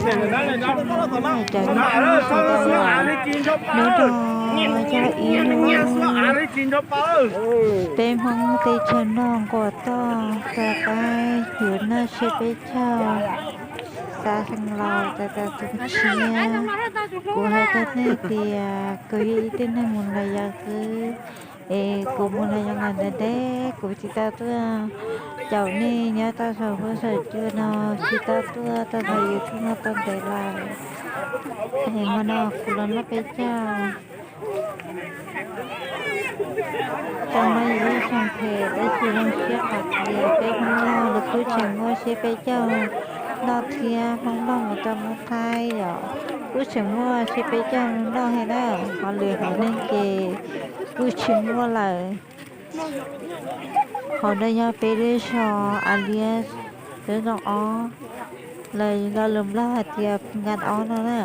Cov nyob sawv daws, hnub no yog ib hnub peb Hmoob teb chaws no nquas toj, tais qaib yuav noj tsiab peb caug, xav xeev laus tais tais xeev tshiab. Kuv hais rau nej tias kuv yog ib tug neeg mus lawm yav qub, es kuv mus lawm yav ntev ntev, kuv tsis tau tuaj caum nej nyob tau saum huab saum cua no, tsis tau tuaj tau thaum YouTube no tau ntev lawm. Es hmo no kuv los noj peb caug. Tau no yog ib xyoo phem tab sis zoo siab qhov tias peb Hmoob Lauj los kuj tseem muaj tsiab peb caug noj thiab, Hmoob Lauj mus rau Hmoob Thaib yom, kuj tseem muaj tsiab peb caug noj thiab na. Ho lwm haiv neeg ces kuj tsis muaj lawm. Hauv no yog peb lub zos Av Liab, lub zos ob, los lus Nplog hais tias Phu Nkas Ob no na.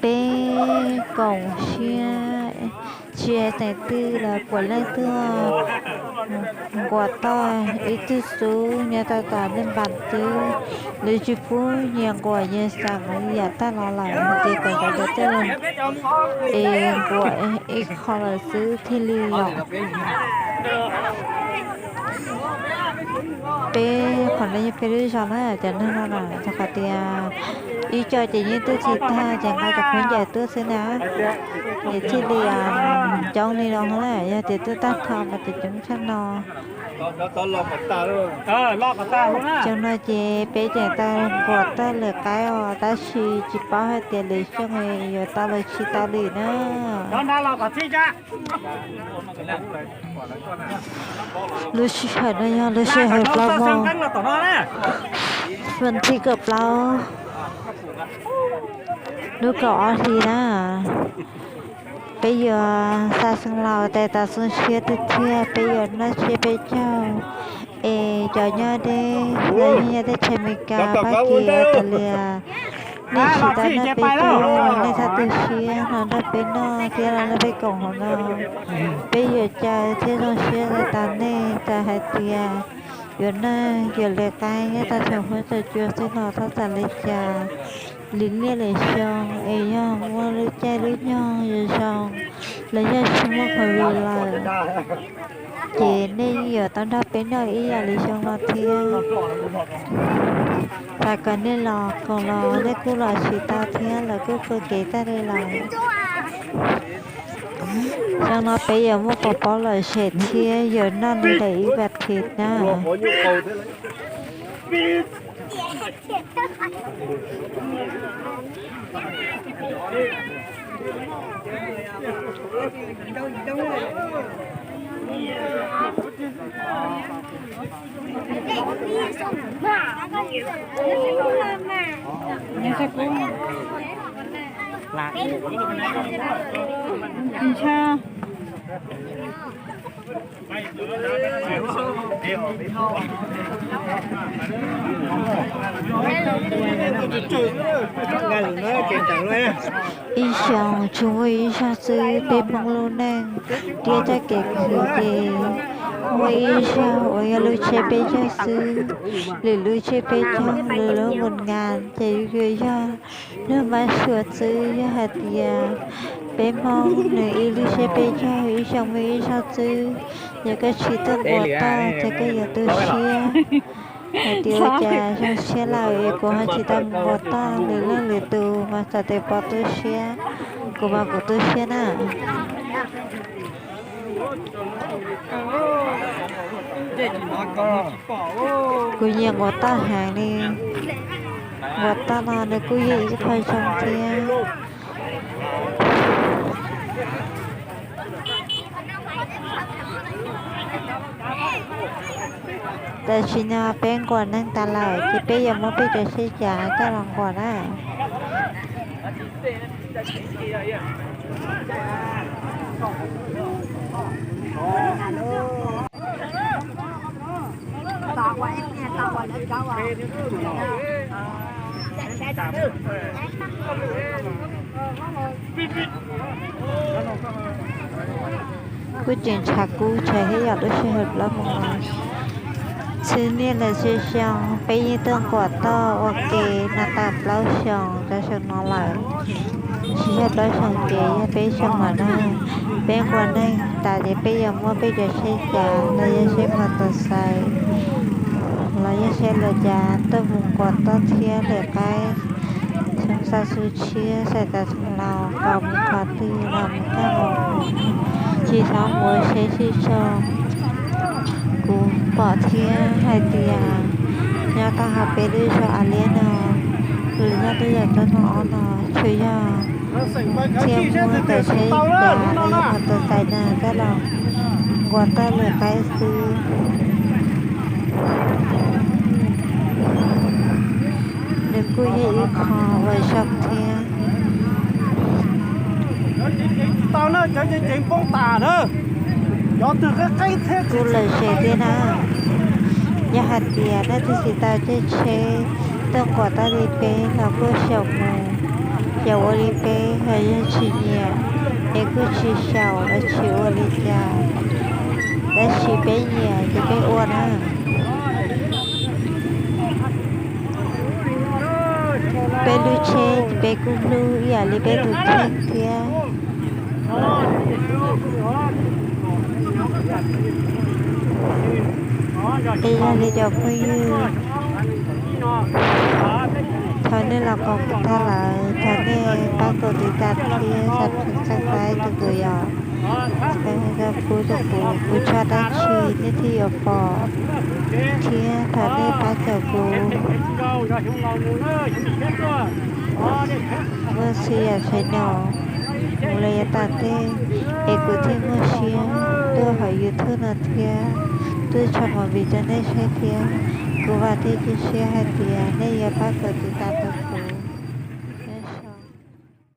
Peb koom siab, tsis hais xeem twg los puav leej tuaj nquas toj ib tug xub nyob tau tom neej npas xwb, lawv tsis pub nyias nquas nyias xeem yam tag los lawm, ces kom sawv daws tuaj es nquas ib qho lawm xwb thiaj li yom. Peb qhov no yog peb lub zos na, cov neeg no na, rau qhov tias ib co ces yeej tuaj tsis tag, ces nqa cov khaub ncaws tuaj xwb na, ces thiaj li coob li no na. Yog tias tuaj tag nrho mas ces coob tshaj no. Xyoo no ces peb tseem tau nquas toj lwm qaib os, tab sis tsis paub hais tias lwm xyoo yuav tau los tsis tau li na. Lub sij hawm no yog lub sij hawm plaub moos, vas thib kaum plaub, lub kaum ob hli na. Peb yuav xa xeev laus tais tais xeev tshiab tiag thiab, peb yuav noj tsiab peb caug. Es cov nyob deb los yog nyob teb chaws Amelikas, Fab Kis, Australia, nej tsis tau noj peb caug, nej txhob tu siab, los nrog peb noj thiab los nrog peb koom hauv no. Peb yuav caw thiab zoo siab tais tais nej, txawm hais tias yuav noj yuav lwm qaib nyob tau saum huab saum cua xwb los txhob xav li cas. Lwm niaj lwm xyoo es yog muaj lub caij lub nyoog zoo zoo, los yog tsis muaj covid lawm, ces nej yeej yuav tau nrog peb noj ib yam li xyoo no thiab. Xav kom nej los koom los nej kuj los tsis tau thiab, lawv kuj ua kev tag li lawm. Xyoo no peb yuav muaj pov pob lom zem thiab yuav noj li ntawm ib vas thiv na. Ib xyoos tsuas muaj ib zaug xwb, peb Hmoob lub neej thiab txoj kev khwv ces muaj ib zaug uas yog lub tsiab peb caug xwb. Lwm lub tsiab peb caug, lwm lub mus nkas ces yuav yog lub mab suav xwb. Yog hais tias peb Hmoob nws ib lub tsiab peb caug ib xyoos muaj ib zaug xwb, yog koj tsis tuaj nquas toj ces koj yuav tu siab. Hais tias ua cas zoo siab lawm es kuv ho tsis tau mus nquas toj, lwm leej lwm tus mas txawm tias pom tu siab, kuv mas kuv tu siab na. Kuv nyiam nquas toj heev li. Nquas toj no nws kuj yog ib qho zoo thiab. Tam sim no peb nquas neeg tas lawm ces peb yuav muab peb cov siab cav coj los nquas na. Kuj tseem tshav kub tshav thiab yom, lub sij hawm plaub moos no. Txhiv niaj lawm tsib xyoo, peb yeej tuaj nquam toj ua ke no tau plaub xyoos rau xyoo no lawm. Tsis yog plaub xyoos ces yog peb xyoos lawm na. Peb nquag neeg tas ces peb yuav muab peb cov tsheb cav los yog tsheb mos tos xais los yog tsheb luas cav tuaj mus nquam toj thiab lwm qaib xyoo xa xu tshiab xais tas xyoo laus kom mus qhov twg los mus kaj mus. Tsis txhob mus ua tsheb sib tsog. Kuv pom thiab hais tias nyob tau hauv peb lub zos Av Liab no, los nyob lub zos Txaj Muag Ob no, tsuas yog thiaj muaj cov tsheb cav los yog mos tos xais na coj los nquam toj lwm qaib xwb. Nws kuj yog ib qho uas zoo thiab. Kuj lom zem thiab na. Yog hais tias nej twg tsis tau caij tsheb tuaj nquam toj li peb los kuj xyaum mus, xyaum ua li peb, yog tsis nyiam es kuj tsis xyaum los tsis ua li cas, tab sis peb nyiam ces peb ua na. Peb lub tsheb ces peb kuj hlub ib yam li peb tus kheej thiab. Es yog li cov phooj ywg, thov nej los koom kuv tag lawm, thov nej pab kom tiv tas thiab subscribe rau kuv yom. Subscribe rau kuv, kuv tso dab tsi nej thiaj yuav pom, thiab thov nej pab caum kuv. Muaj txhua yam tshais no mus los yav tom ntej es kuv thiaj muaj siab tuaj hauv YouTube no thiab tuaj tso movie rau nej saib thiab. Kuv vam thiab cia siab hais tias nej yuav pab kom tiv tas rau